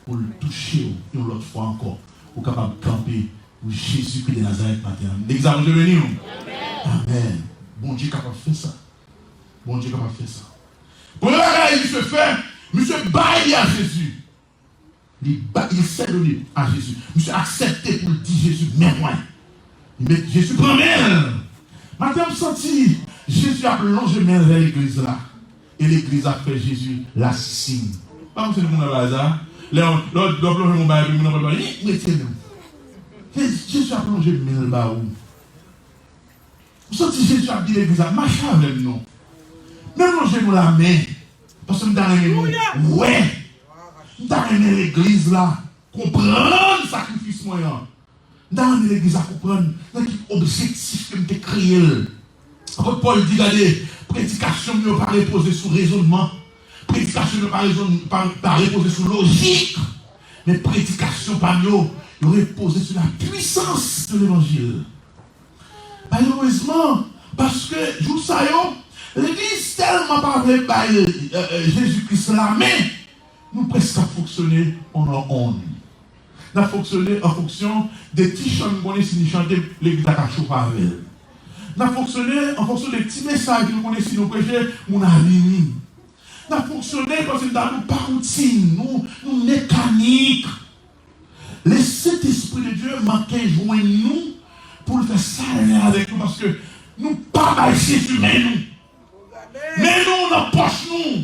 pou l touche w yon lòt fwa ankò. Ou kapab kanpe pou Jezi Kris de Nazarèt maten an. Legliz la, Bondye beni w. Amèn. Bondye kapab fè sa. Bondye kapab fè sa. Premye bagay misye fè, misye bay li a Jezi. Li ba, il s'est donné à Jésus. Misye aksepte pou l di Jezi, men mwen. Li met Jezi pran men l. Maten an m santi Jezi ap lonje men l vè legliz la. E legliz ap fè Jezi lasisin. Pa konn si nou konn bagay sa. Lè w, lè w, lè w ap lonje yon bagay, epi moun nan pral ba, yi, retire men w. Jezi, Jezi ap lonje men l ba ou. Ou santi Jezi ap di legliz la, mache avè m non. Menm lonje nou lamen. Paske m ta renmen nou wè. M ta renmen legliz la konprann sakrifis mwen an. M ta renmen legliz la konprann nan ki objektif ke m te kreye l. Apot Pòl di, gade, predikasyon m yo pa repoze sou rezònman. Predikasyon m yo pa rezòn, pa, pa repoze sou lojik. Men predikasyon pa m yo, yo repoze sou la pwisans de levanjil. Malerezman, paske jou sa yo, legliz tèlman pa vle bay, e, e, Jezi Kris lamen, nou prèske ap fonksyone on our own. N ap fonksyone an fonksyon de ti chan nou konnen si nou chante, legliz la ka chofe avè l. N ap fonksyone an fonksyon de ti mesaj nou konnen si nou preche, moun a vini. N ap fonksyone kòmsi n ta nou pa woutin, nou, nou mekanik. Le Sentespri de Dye manke jwenn nou pou l fè sa l vle avèk nou, paske nou pa bay Jezi men nou. Men nou nan pòch nou.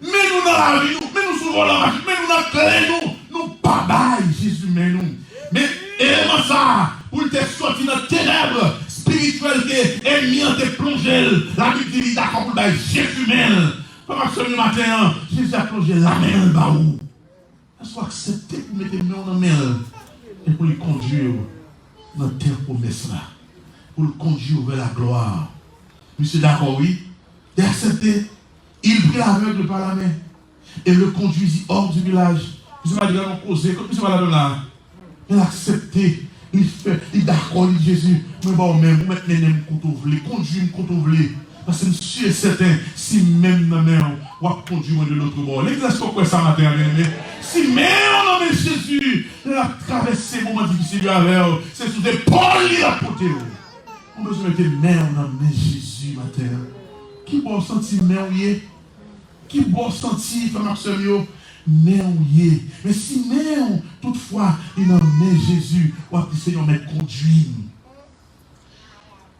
Men nou nan lavi nou. Men nou sou volan machin. Men nou nan kle nou. Nou pa bay Jezi men nou. Men eleman sa a, pou l te sòti nan tenèb espirityèl ke ènmi an te plonje l, Labib di li dakò pou l bay Jezi men l. Frè m ak sè m yo, maten an, Jezi ap plonje lamen l ba ou. Èske w aksepte pou mete men w nan men l e pou li kondui w nan tè pwomès la? Pou l kondui w vè laglwa. Misye dakò, wi. Li aksepte. Il prit l'aveugle par la main et le conduisit hors du village. Misye pa di gade yon koze. Kot misye pral avè m la a? Men l aksepte, li fè, li dakò, li di, Jezi, mwen ba w men m, ou mèt mennen m kote w vle, kondui m kote w vle. Paske m si e sèten, si men m nan men w, w ap kondui mwen de lòt bò. Legliz, èske w kwè sa maten an, byeneme? Si men w nan men Jezi, lè l ap travèse moman difisil yo avè w, se sou zepòl li l ap pote w. Ou bezwen mete men w nan men Jezi maten an. Ki bò w santi men w ye? Ki bò w santi, frè m ak sè m yo, men w ye? Men si men w, toutfwa, li nan men Jezi, w ap di, Senyè, w mèt kondui m.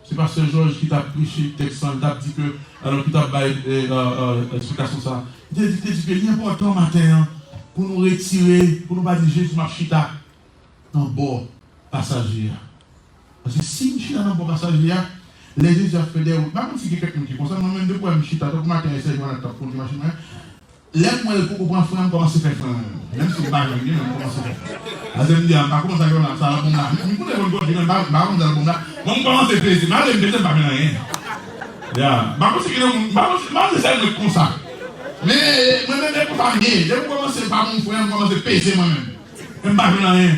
Se pastè Jòj ki t ap preche tèks lan, li t ap di ke, alò ki t ap bay, e, e, e, eksplikasyon sa a. Li te di, te di ke li enpòtan maten an pou nou retire, pou nou pa di, Jezi, m ap chita nan bò pasaje a. Paske si m chita nan bò pasaje a, lè Jezi ap fè dèwout, m pa konn si gen kèk moun ki konsa, mwen menm depi w wè m chita, tankou maten an, e sè Joana k t ap kondui machin mwen, lè m wè l poko pran fren an, m kòmanse fè fren an. Menm si m pa jwenn li, men m kòmanse fè fren. Paske m di, a, m pa konn sa Joana, sa albòm la. M, m konnen konn kondui, men m pa, m pa konn sa albòm la. Bon, m kòmanse peze, malgre m peze, m pa jwenn anyen. Ya, m pa konn si gen moun, m pa konn si, m pa konn si se mwen k konsa. Men, mwen menm, e konsa m ye. Depi m kòmanse pa bon fren an, m kòmanse peze mwen menm. Men m pa jwenn anyen.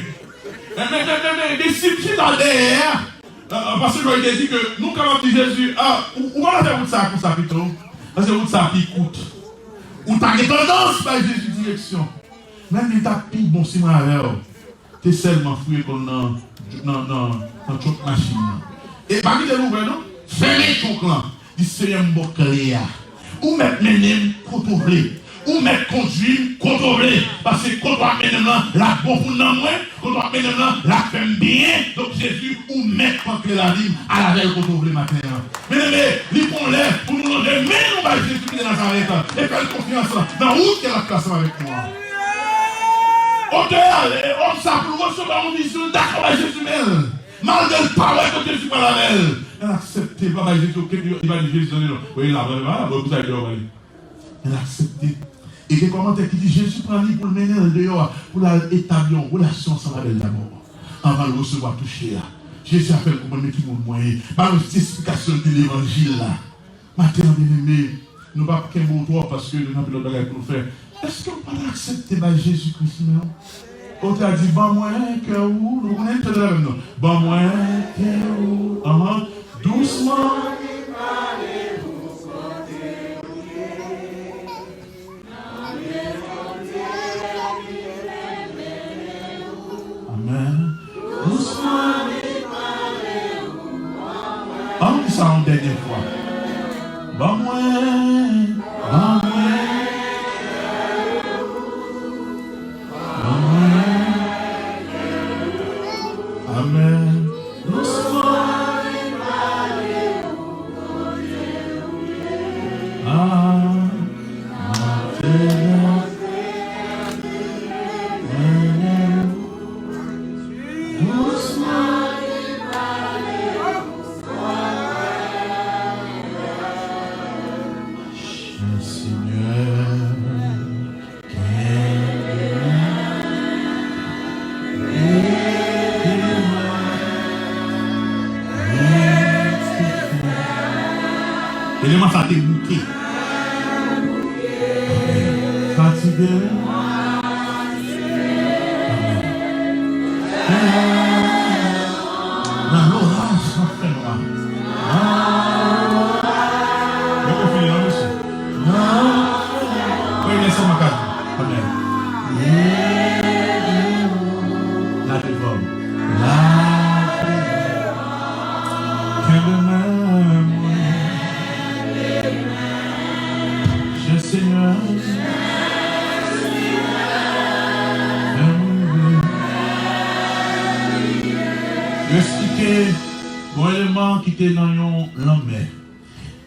Men, men, men, men, men, men, si m chita dèyè a, a, a, pastè Joy te di ke nou kapab di Jezi, a, ou, ou pa ta fè wout sa a konsa pito, paske wout sa a pi kout. Ou ta gen tandans bay Jezi direksyon. Men li t ap pi bon si mwen avè w te sèlman fouye kò l nan, nan, nan, nan trunk machin nan. E pa kite l ouvè non. Fèmen trunk lan. Di, Senyè, m ba w kle a. Ou mèt mennen m kote w vle. Ou mèt kondui m kote w vle. Paske kote w ap mennen m lan, l ap bon pou nanm mwen. Kote w ap mennen m lan, l ap fè m byen. Donk, Jezi, ou mèt pran kle lavi m. Al avè l kote w vle maten an. Byeneme, li pran lè pou nou lonje men nou bay Jezi ki de Nazarèt e fè l konfyans nan wout ke l ap trase ansanm avèk nou an. Otè a, e, òm sa, pou l resevwa yon vizyon, l dakò bay Jezi men l. Malgre l pa wè kote Jezi pral avè l, men l aksepte, l pa bay Jezi okenn, li pa di Jezi, tande non, voye l la, voye l la, voye l la, voye l la, voye l la. Men l aksepte. E gen kòmantè ki di Jezi pran li pou l mennen l deyò a, pou l al etabli yon relasyon ansanm avè l dabò, anvan l resevwa touche a. Jezi a fè l konprann men ki moun mwen ye. Ba nou ti esplikasyon de levanjil la. Maten an, byeneme, nou p ap kenbe w twòp paske nou gen anpil lòt bagay pou nou fè. Èske w pa t aksepte bay Jezi Kris men w? Otè a di, ban mwen kè ou. Nou konnen, chante l avè m non. Ban mwen kè ou. Anhan. Dousman. Amèn. Dousman. Ann di sa yon dènyè fwa. Ban mwen, ban mwen, ban mwen. Amèn. Dousman. Ah, maten an. Dousman. Senyè, kenbe m, kenbe m. Eleman sa te bouke. Fatige. Amèn. Nan loraj k ap fè nwa. Nan loraj. Mwen konfini non, mesye. Nan loraj. Wi, lè sa mwen ka di. Amèn. Lave vòm. Lave. Kenbe men mwen. Jè Senyè. Fè mwen viv. Yo esplike yon eleman ki te nan yon lanmè.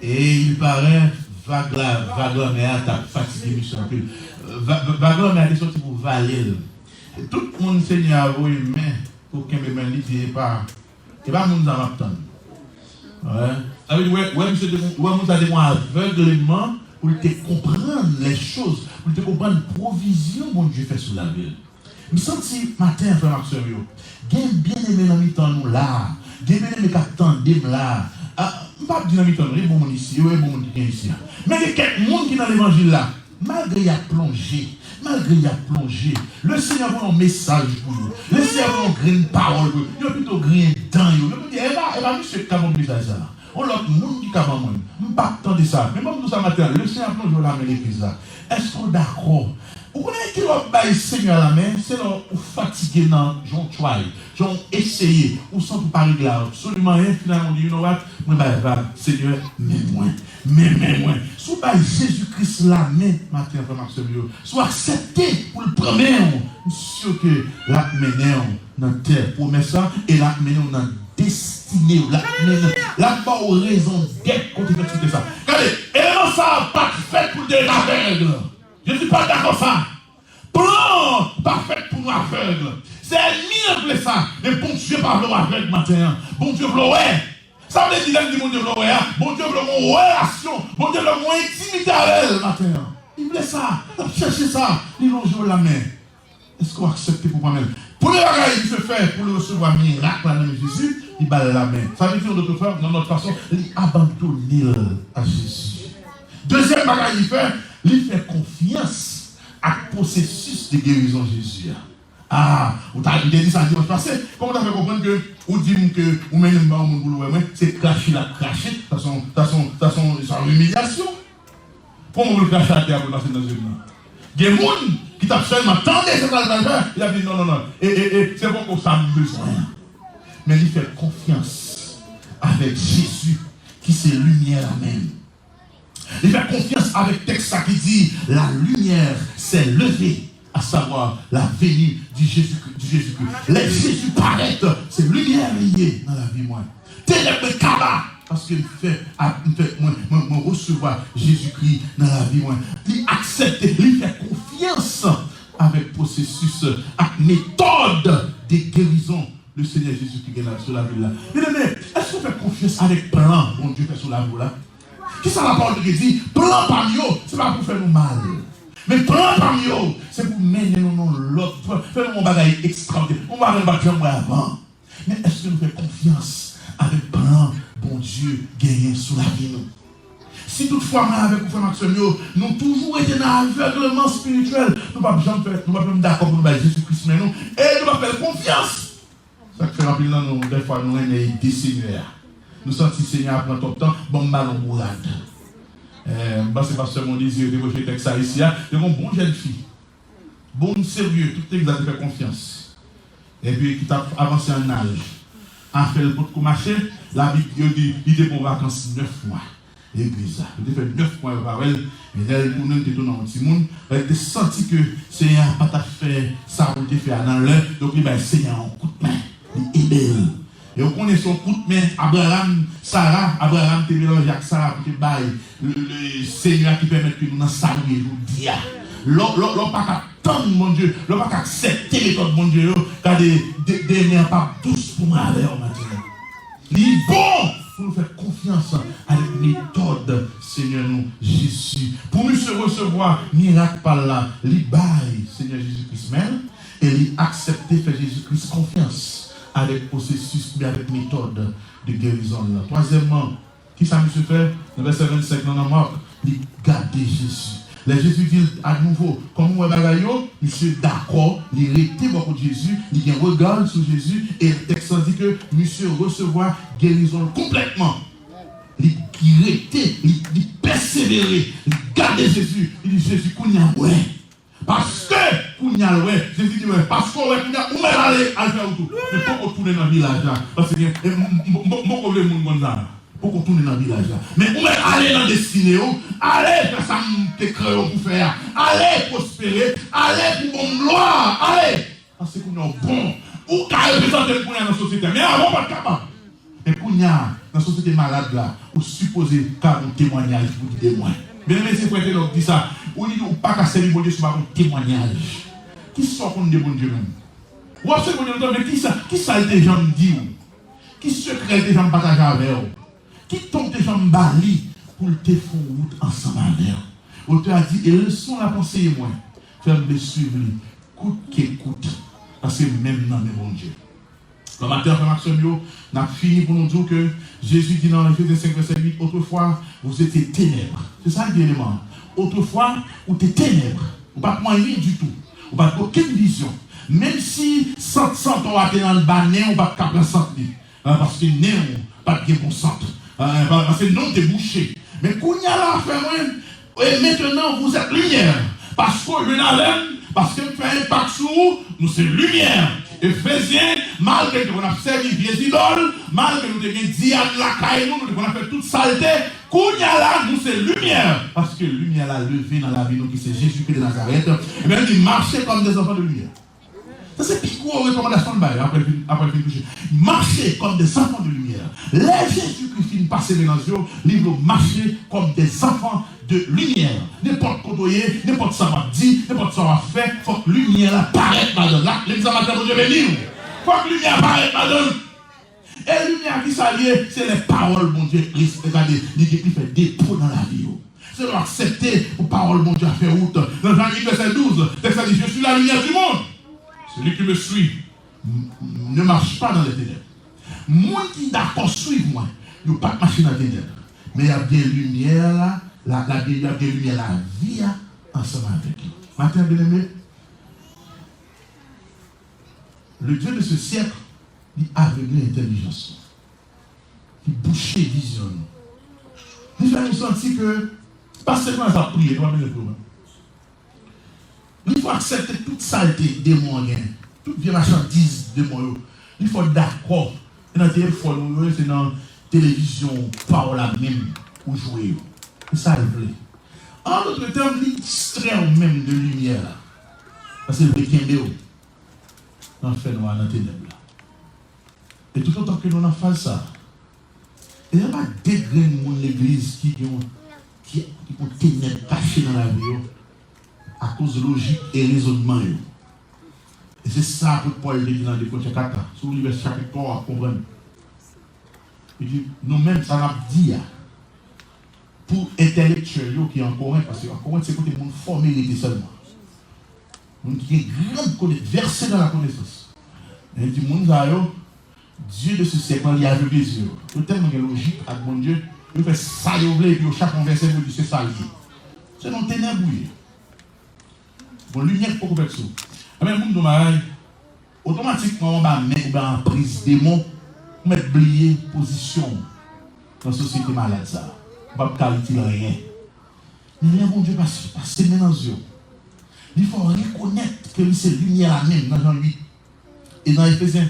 E il paraît, vag la, vag lanmè a t ap fatige misye anpil. Va- va- Vag lanmè a te soti pou vale l. Tout moun Senyè a voye men pou kenbe men li, di, epa, epa moun sa m ap tann. Wè. Sa vle di, wè, wè, misye te, wè moun sa te gon avègleman pou l te konprann lè choz, pou l te konprann pwovizyon Bondye fè sou lavi l. M santi maten an, frè m ak sè m yo, gen byeneme nan mitan nou la a, gen byeneme k ap tande m la a. A, m p ap di nan mitan nou, gen bon moun isi, yo, gen bon moun ki gen isi a. Men gen kèk moun ki nan levanjil la, malgre y ap plonje, malgre y ap plonje, Lesenyè voye yon mesaj pou yo. Lesenyè voye yon grenn pawòl pou yo. Yo pito griyen dan yo. Yo pito di, e pa, e pa misye ki ka ban m mesaj sa a. Yon lòt moun ki ka ban mwen. M p ap tande sa. Men ban m di w sa maten an, Lesenyè ap lonje yon lamen legliz la. Èske w dakò? Ou konnen kilè w ap bay Senyè a lamen? Se lè w fatige nan jan w try, jan w eseye, ou santi w pa regle absoliman anyen, finalman w di, you know what? Mwen bay vag, Senyè, men mwen, men men mwen. Si w bay Jezi Kris lamen maten an, frè m ak sè m yo, si w aksepte pou l pran men w, m si ke l ap mennen w nan tè pwomès la e l ap mennen w nan destine w. L ap mennen, l ap ba w rezon dèt kote fè sou tè sa. Gade, eleman sa a pa t fèt pou l te ret avèg. Jezi pa t dakò sa. Plan an pa fèt pou nou avèg. Se ènmi an k vle sa. Men Bondye pa vle w avèg maten an. Bondye vle w wè. Sa vle di lè m di Bondye vle w wè a, Bondye vle w gon relasyon. Bondye vle w gon entimite avè l maten an. Li vle sa. L ap chèche sa. Li lonje w lamen. Èske w aksepte pou w pran men l? Premye bagay misye fè pou l resevwa mirak la nan men Jezi, li ba l lamen. Sa vle di, yon dòt fwa, nan lòt fason, li abandone l a Jezi. Dezyèm bagay li fè, li fè konfyans ak pwosesis de gerizon Jezi a. A, ou ta, m te di sa dimanch pase. Kòman w ta fè konprann ke ou di m ke ou mennen m ba yon moun pou l wè mwen, se krache l ap krache, sa se yon, sa se yon, sa se yon, sa se yon imilyasyon. Kòman pou l krache atè a pou l pase nan zye m nan? Gen moun ki t ap sèlman tande sa l pral fè, li t ap di, non, non, non, e, e, e, se poko sa m bezwen an. Men li fè konfyans avèk Jezi ki se limyè la menm. Li fè konfyans avèk tèks sa ki di, la lumière s'est levée, à savoir la venue du Jésus, du Jésus-Christ. Lè Jezi parèt, se limyè li ye nan lavi mwen. Tenèb mwen kaba, paske m fè, a, m fè, mwen, mwen, mwen resevwa Jezikri nan lavi mwen. Li aksepte, li fè konfyans avèk pwosesis ak metòd de gerizon Lesenyè Jezi ki gen la, sou lavi l la. Byeneme, èske w fè konfyans avèk plan Bondye fè sou lavi w la? Kisa lapawòl de Dye di? Plan pa m yo, se pa pou fè nou mal. Men plan pa m yo, se pou mennen nou nan lòt, fè, fè nou yon bagay ekstraòdinè, yon bagay nou pa t janm wè avan. Men èske nou fè konfyans avèk plan Bondye genyen sou lavi nou? Si toutfwa mwen avèk ou, frè m ak sè m yo, nou toujou rete nan avègleman espirityèl, nou p ap janm fè, nou p ap janm dakò pou nou bay Jezi Kris men nou, e nou p ap fè l konfyans. Sa k fè anpil nan nou, dèfwa, nou renmen ede Senyè a. Nou santi Senyè a pran twòp tan, ban m ba l yon bourad. Eh, m panse pastè Mondésir te preche tèks sa isi a, te gen yon bon jèn fi, bon serye, tout legliz la te fè konfyans. Epi ki t ap avanse an aj. Afè l potko mache, Labib yo di, li te pran vakans nèf mwa. Legliz la. Li te fè nèf mwa yo pa wè l, men lè l tounen, li te tounen yon timoun. Lè li te santi ke Senyè a pa t ap fè sa pou l te fè a nan lè, donk li bay Senyè a yon kout men. Li ede l. E w konnen se yon kout men Abraram, Sara, Abraram te melanje ak Sara pou te bay le, le Senyè a ki pèmèt ke nou nan sa nou ye jodi a. Lè w, lè w, lè w pa ka tann Bondye, lè w pa ka aksepte metòd Bondye yo, gade, de, demen an p ap dous pou mwen avè w maten an. Li bon pou nou fè konfyans avèk metòd Senyè nou, Jezi. Pou misye resevwa mirak pa l la, li bay Senyè Jezi Kris men l e li aksepte fè Jezi Kris konfyans avèk pwosesis oubyen avèk metòd de gerizon l lan. Twazyèmman, kisa misye fè? Nan vèsè vennsenk lan, nan Mak, li gade Jezi. Lè Jezi di l anouvo, "Kòman w wè bagay yo?" Misye dakò, li rete bò kot Jezi, li gen rega l sou Jezi, e tèks lan di ke misye resevwa gerizon l konplètman. Li, li rete, li, li pèsevere, li gade Jezi, li di, "Jezi, kounye a m wè." Paske kounye a l wè, Jezi di, "Wè, paske w wè kounye a, ou mèt ale, al fè wout ou." Men poko tounen nan vilaj la, paske gen, e, m, m, m, m poko vle moun konn sa. Poko tounen nan vilaj la. Men ou mèt ale nan destine w, ale fè sa m te kreye w pou fè a. Ale pwospere, ale pou bon glwa, ale. Paske kounye a w bon. Ou ka reprezante l kounye a nan sosyete a. Men avan w pa t kapab. Men kounye a, nan sosyete malad la, ou sipoze ka gen yon temwanyaj pou di de mwen. Byeneme, se frè Telòk di sa. Ou di ou pa ka sèvi Bondye si w pa gen yon temwanyaj. Kisa w konn de Bondye menm? W ap sèvi Bondye lontan, men kisa, kisa l te janm di w? Ki sekrè l te janm pataje avè w? Ki ton w te janm ba li pou l te fè yon wout ansanm avè w? Otè a di, e leson l ap anseye mwen, fè m vle swiv li, kout ke kout, paske men m nan men Bondye. Bon maten, frè m ak sè m yo, n ap fini pou nou di w ke Jezi di nan Efezyen senk vèsè uit, "Autrefois, vous étiez ténèbres." Se sa l di eleman an. Otrefois, ou te tenèb. Ou pa t wè anyen ditou. Ou pa t gen okenn vizyon. Menm si sant, santò a te nan ba nen w, ou pa t ka pran sant li. Ah, paske nen w pa t gen bon sant. Ah, pa, paske nen w te bouche. Men kounye a la, frè mwen, et maintenant vous êtes lumière. Paske w jwenn avè m, paske m fè enpak sou ou, nou se limyè. Efezyen, malgre nou te konn ap sèvi vye zidòl, malgre nou te gen Dyan lakay nou, nou te konn ap fè tout salte, kounye a la, nou se limyè. Paske limyè la leve nan lavi nou ki se Jezi Kris de Nazarèt. Ebyen, li di, marchez comme des enfants de lumière. Sa se pi gwo rekòmandasyon l bay apre l fin, apre l fin touche. Marchez comme des enfants de lumière. Lè Jezikri fin pase menaj yo, li vle w mache comme des enfants de lumière. Nenpòt kote w ye, nenpòt sa w ap di, nenpòt sa w ap fè, fòk limyè la parèt ladan l. Legliz la maten, Bondye beni w. Fòk limyè a parèt ladan l. E limyè a kisa l ye? Se lè pawòl Bondye res-, gade, li gen, li fè depo nan lavi w. Se lè w aksepte pou pawòl Bondye a fè wout. Nan Jan uit vèsè douz, tèks la di, "Je suis la lumière du monde. Celui qui me suit n-, ne marche pas dans les ténèbres." Moun ki dakò swiv mwen, yo p ap mache nan tenèb, men y ap gen limyè la, la, la, y ap gen limyè lavi a ansanm avèk yo. Maten an, byeneme, le Dieu de ce siècle, li avegle entèlijans nou. Li bouche vizyon nou. Li fè nou santi ke, pa sèlman lè w ap priye, nou pa bezwen priye, non. Li fè w aksepte tout salte demon an gen, tout vye machandiz demon yo. Li fè w dakò. E nan telefòn ou yo, se nan televizyon pa w la menm ou jwe yo. Se sa l vle. An dòt tèm, li distrè w menm de limyè la. Paske l vle kenbe w nan fènwa, nan tenèb la. E toutotan ke nou nan faz sa, e pa de grenn moun legliz ki gen yon, ki, ki gen tenèb kache nan lavi yo, akoz lojik e rezònman yo. E se sa apot Pòl te di nan de Korentyen kat la. Si w li vès chapit twa, w ap konprann. Li di, nou menm, sa n ap di a, pou entèlektyèl yo ki an Korent, paske an Korent se kote moun fòme rete sèlman. Moun ki gen gran konet, verse dans la connaissance. Men li di moun sa yo, Dieu de ce siècle, li avegle zye yo. Yo tèlman gen lojik ak Bondye, Yo fè sa yo vle, epi yo chache yon vèsè pou yo di se sa l ye. Se nan tenèb ou ye. Bon, limyè ki poko fèt sou. Ebyen, pou m di w bagay, otomatikman w anba men oubyen anpriz demon, ou mèt bliye pozisyon w nan sosyete malad sa a. Ou p ap ka itil anyen. Men lè Bondye pase, pase men nan zye w, li fè w rekonèt ke li se limyè a menm nan Jan uit. E nan Efezyen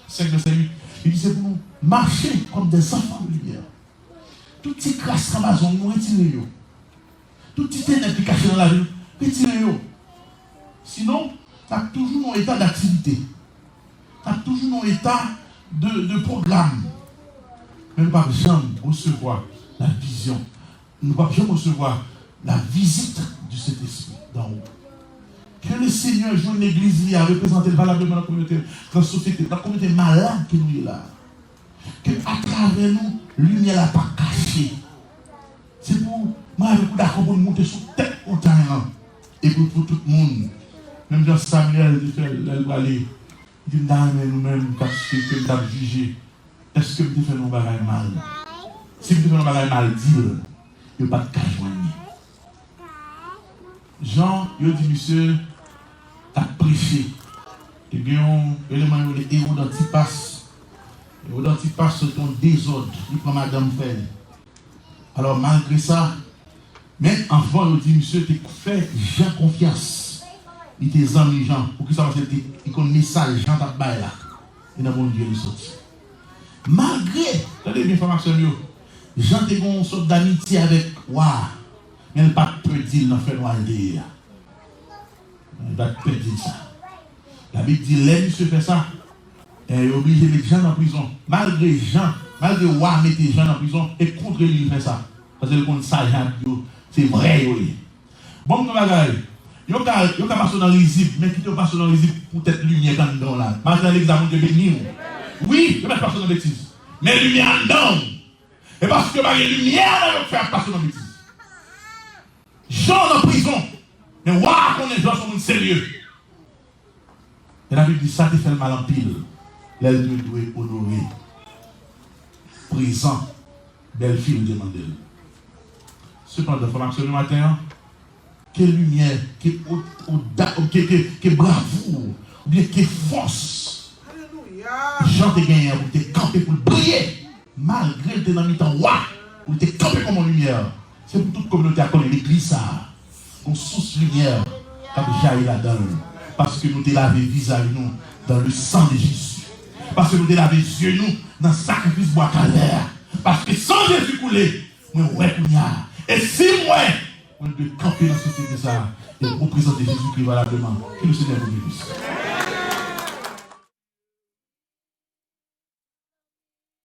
senk, vèsè uit, li di se pou nou mache kòm des enfants de lumière. Tout ti kras kanbazon nou retire yo. Tout ti tenèb ki kache nan lavi nou, retire yo. Sinon, n ap toujou nan yon eta daktivite. N ap toujou nan yon eta de, de pwogram. Men nou p ap janm resevwa la vizyon. Nou p ap janm resevwa la visite du Saint-Esprit d'en haut. Ke le Senyè jwenn legliz li a reprezante l valableman nan kominote, nan sosyete, nan kominote malad ke nou ye la a. Ke atravè nou, limyè la pa kache. Se pou mwen avèk ou dakò pou n moute sou tèt montay lan. E pou, pou tout moun. Menm jan Samyèl te fè l lè l prale. Li di, m ta renmen nou menm k ap swiv, ke m t ap jije. Èske m te fè nou yon bagay mal? Si m te fè nou yon bagay mal, di l. Yo pa t ka jwenn li. Jan yo di misye t ap preche. Te gen yon eleman yo rele Ewòd Antipas. Ewòd Antipas se te yon dezòd. Li pran madanm frè li. Alò, malgre sa, men anvan yo di misye te fè Jan konfyans. Li te zanmi Jan. Poukisa? Paske li te, li konn mesaj Jan t ap bay la. E nan Bondye li soti. Malgre, tande byen, frè m ak sè m yo, Jan te gen yon sòt damitye avèk wa a, men l pa t pè di l nan fènwa l te ye a. Li pa t pè di l sa. Labib di, lè misye fè sa, e, yo oblije met Jan nan prizon. Malgre Jan, malgre wa a mete Jan nan prizon, e kont li l fè sa. Paske l konn sa Jan ap di yo, se vrè yo ye. Bon, m gen bagay. Yo ka, yo ka pase w nan rizib, men kite yo pase w nan rizib poutèt limyè k anndan w la. Malgre legliz la, Bondye beni w. Wi, yo mèt pase w nan betiz. Men limyè anndan w. E paske yo pa gen limyè nan yo k fè ap pase w nan betiz. Jan nan prizon, men wa a konnen Jan se yon moun serye. E Labib di sa te fè l mal anpil lè l te dwe onore prezan bèlfi l te mande l. Sepandan, frè m ak sè m yo, maten an, ke limyè, ke o-, oda-, ke, ke, ke bravou, oubyen ke fòs Jan te genyen an pou l te kanpe, pou l briye. Malgre l te nan mitan wa, pou l te kanpe kòm yon limyè. Se pou tout kominote a konnen legliz sa a, yon sous limyè k ap jayi ladan l. Paske nou te lave vizaj nou dans le sang de Jésus. Paske nou te lave zye nou nan sakrifis bwa Kalvè a. Paske san Jezi koule, mwen wè kounye a. E si m wè, mwen dwe kanpe nan sosyete sa a e reprezante Jezikri valableman. Ke le Senyè vous bénisse.